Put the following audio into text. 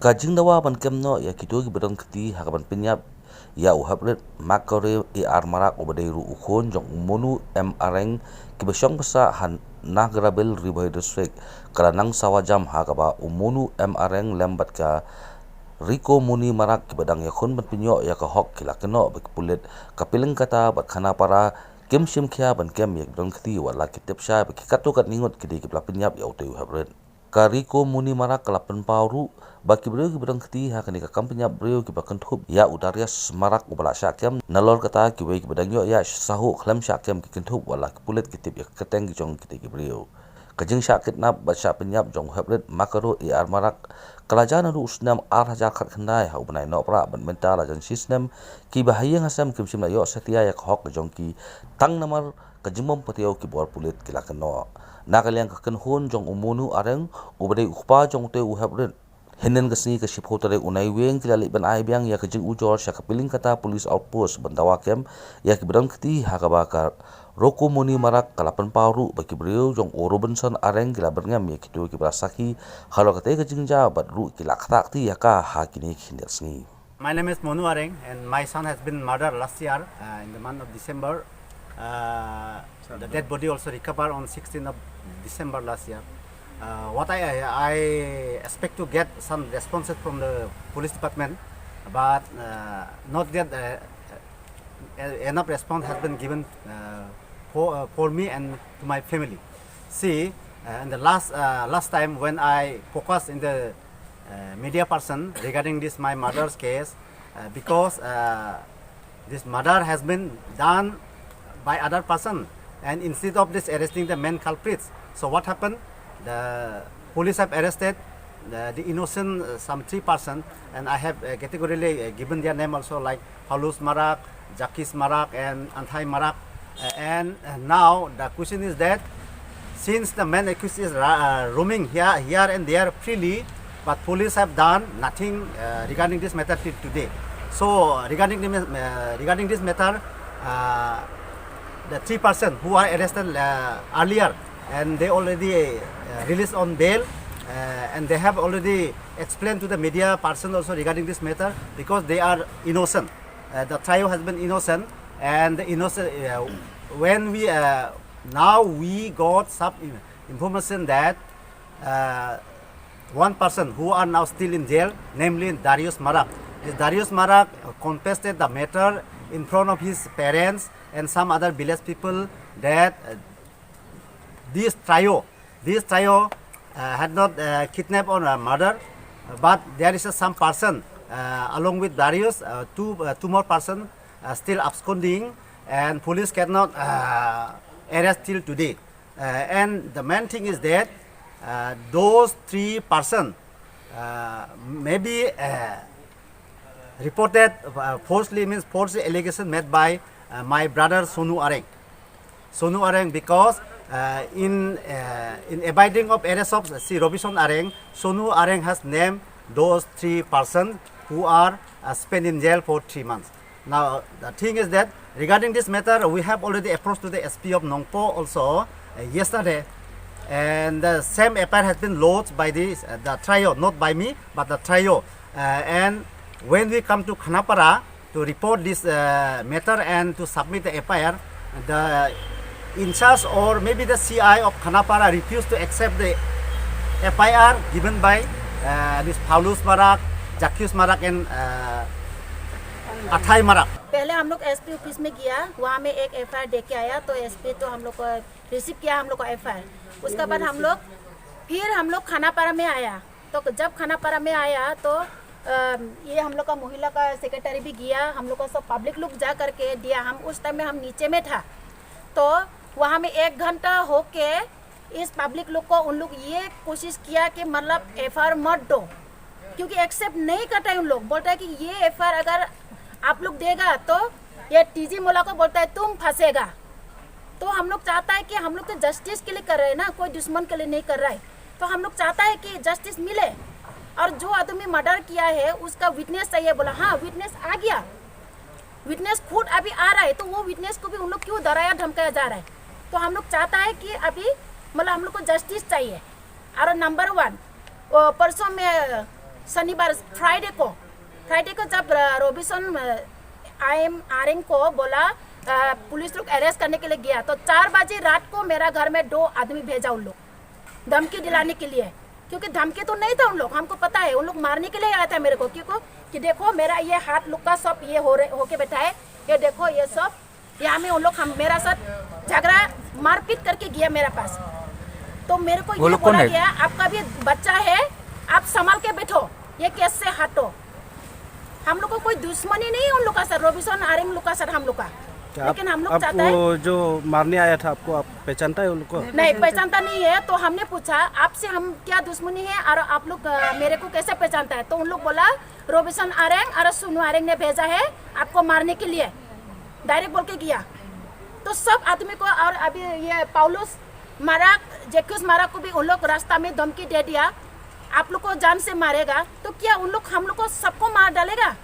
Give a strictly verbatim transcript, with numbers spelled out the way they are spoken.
Ka jingdawa ban kem noh ïa kito kiba don kti ha kaban pynïap ïa u heprit Makare A R Marak uba dei ruh u khun jong u Monu M Areng kiba shong ba sah ha Nagrabil, Ri Bhoi District ka la nang sawa jam ha kaba u Monu M Areng lem bad ka Riko Muni Marak kiba dang ïakhun ban pynïoh ïa ka hok ki la kynnoh ba ki pulit ka Pilingkata bad Khanapara kim shim khia ban kem ïa kiba don kti wat la ki tip shai ba ki katto katne ngut ki dei kiba la pynïap ïa utei u heprit. Ka Riko Muni Marak ka la pynpaw ruh ba ki briew kiba don kti ha kane ka kam pynïap briew kiba kynthup ïa u Darius Marak uba la shah kem, nalor kata kiwei kiba dang ïoh ïa sahuh khlem shah kem ki kynthup wat la ki pulit ki tip ïa ka kyrteng ki jong kitei ki briew. Ka jingshah kidnap bad shah pynïap jong u heprit Makaro A R Marak ka la jia naduh u snem ar hajar khatkhyndai ha u bnai Nohprah bad mynta la jan shi snem kiba ha ïing ha sem kim shym la ïoh satia ïa ka hok ka jong ki tang namar ka jingbym patiaw ki bor pulit, ki la kynnoh. Na ka liang ka kynhun jong u Monu Areng uba dei u kpa jong utei u heprit, hynnin ka sngi ka shiphew tarik u Naiwieng ki la leit ban ai biang ïa ka jingujor sha ka Pilingkata Police Outpost ban dawa kem ïa kiba don kti ha kaba ka Roko Muni Marak ka la pynpaw ruh ba ki briew jong u Robinson Areng ki la byrngem ïa kito kiba la sakhi halor katei ka jingjia bad ruh ki la ktah kti ïa ka ha kine ki khyndiat sngi. My name is Monu Areng and my son has been murdered last year, uh, in the month of December. Uh, the dead body also recovered on sixteenth of December last year. Uh, what I, I expect to get some responses from the police department, but, uh, not yet, uh, e-, enough response has been given, uh, for, uh, for me and to my family. See, uh, in the last, uh, last time when I focus in the, uh, media person regarding this my murder's case, uh, because, uh, this murder has been done by other person, and instead of this arresting the main culprits, so what happened? The police have arrested the, the innocent, uh, some three person, and I have, uh, categorically, uh, given their name also, like Paulus Marak, Jakis Marak, and Anthai Marak. Uh, and, uh, now the question is that since the main accused is ra-, uh, roaming here, here and there freely, but police have done nothing, uh, regarding this matter till today. So regarding the, uh, regarding this matter, uh, the three person who are arrested, uh, earlier, and they already, uh, released on bail, uh, and they have already explained to the media person also regarding this matter, because they are innocent. Uh, the trio has been innocent, and the innocent, uh, when we, uh, now we got some in-, information that, uh, one person who are now still in jail, namely Darius Marak. This Darius Marak, uh, confessed the matter in front of his parents and some other village people that, uh, this trio, this trio, uh, had not, uh, kidnapped or, uh, murdered, but there is, uh, some person, uh, along with Darius, uh, two, uh, two more person, uh, still absconding, and police cannot, uh, arrest till today. Uh, and the main thing is that, uh, those three person, uh, maybe, uh, reported, uh, falsely, means false allegation made by, uh, my brother Sonu Areng. Sonu Areng, because, uh, in, uh, in abiding of arrest of Sri Robison Areng, Sonu Areng has named those three persons who are, uh, spent in jail for three months. Now, the thing is that regarding this matter, we have already approached to the S P of Nongpoh also, uh, yesterday, and the same F I R has been lodged by this, uh, the trio, not by me, but the trio. Uh, and when we come to Khanapara to report this, uh, matter and to submit the F I R, the in charge or maybe the C I of Khanapara refused to accept the F I R given by, uh, this Paulus Marak, Jakius Marak, and, uh, Athai Marak. पहले हम लोग एसपी ऑफिस में गया, वहाँ में एक एफआईआर दे के आया, तो एसपी तो हम लोग को रिसीव किया हम लोग का एफआईआर। उसके बाद हम लोग फिर हम लोग खानापारा में आया, तो जब खानापारा में आया तो, अम, ये हम लोग का महिला का सेक्रेटरी भी गया, हम लोग का सब पब्लिक लोग जा करके दिया। हम उस टाइम में हम नीचे में था, तो वहाँ में एक घंटा होके इस पब्लिक लोग को उन लोग ये कोशिश किया कि मतलब एफआईआर मत दो, क्योंकि एक्सेप्ट नहीं करता है उन लोग। बोलता है कि ये एफआईआर अगर आप लोग देगा तो ये टीजी मोला को बोलता है तुम फंसेगा। तो हम लोग चाहता है कि हम लोग तो जस्टिस के लिए कर रहे हैं ना, कोई दुश्मन के लिए नहीं कर रहा है। तो हम लोग चाहता है कि जस्टिस मिले, और जो आदमी मर्डर किया है उसका विटनेस चाहिए। बोला हाँ, विटनेस आ गया, विटनेस खुद अभी आ रहा है, तो वो विटनेस को भी उन लोग क्यों डराया धमकाया जा रहा है? तो हम लोग चाहता है कि अभी मतलब हम लोग को जस्टिस चाहिए। और नंबर वन, वो परसों में शनिवार, फ्राइडे को, फ्राइडे को जब रोबिसन आएम आरेंग को बोला, पुलिस लोग अरेस्ट करने के लिए गया, तो चार बजे रात को मेरा घर में दो आदमी भेजा उन लोग धमकी दिलाने के लिए, क्योंकि धमकी तो नहीं था उन लोग, हमको पता है उन लोग मारने के लिए आया था मेरे को, क्योंकि कि देखो मेरा ये हाथ लुक्का सब ये हो रहे होके बैठा है, ये देखो ये सब, यहाँ में उन लोग हम मेरा साथ झगड़ा मारपीट करके गया मेरा पास। तो मेरे को ये बोला गया, आपका भी बच्चा है, आप संभाल के बैठो, ये केस से हटो। हम लोग को कोई दुश्मनी नहीं है उन लोग का सर, रोबिसन आरेंग लोग का सर हम लोग का। लेकिन हम लोग चाहता है, वो जो मारने आया था आपको, आप पहचानता है उनको? नहीं, पहचानता नहीं है। तो हमने पूछा, आपसे हम क्या दुश्मनी है और आप लोग मेरे को कैसे पहचानता है? तो उन लोग बोला, रोबिसन आरेंग और सुनु आरेंग ने भेजा है आपको मारने के लिए, डायरेक्ट बोल के गया। तो सब आदमी को, और अभी ये पाउलुस माराक, जेक्यूस माराक को भी उन लोग रास्ता में धमकी दे दिया, आप लोग को जान से मारेगा। तो क्या उन लोग हम लोग को सबको मार डालेगा?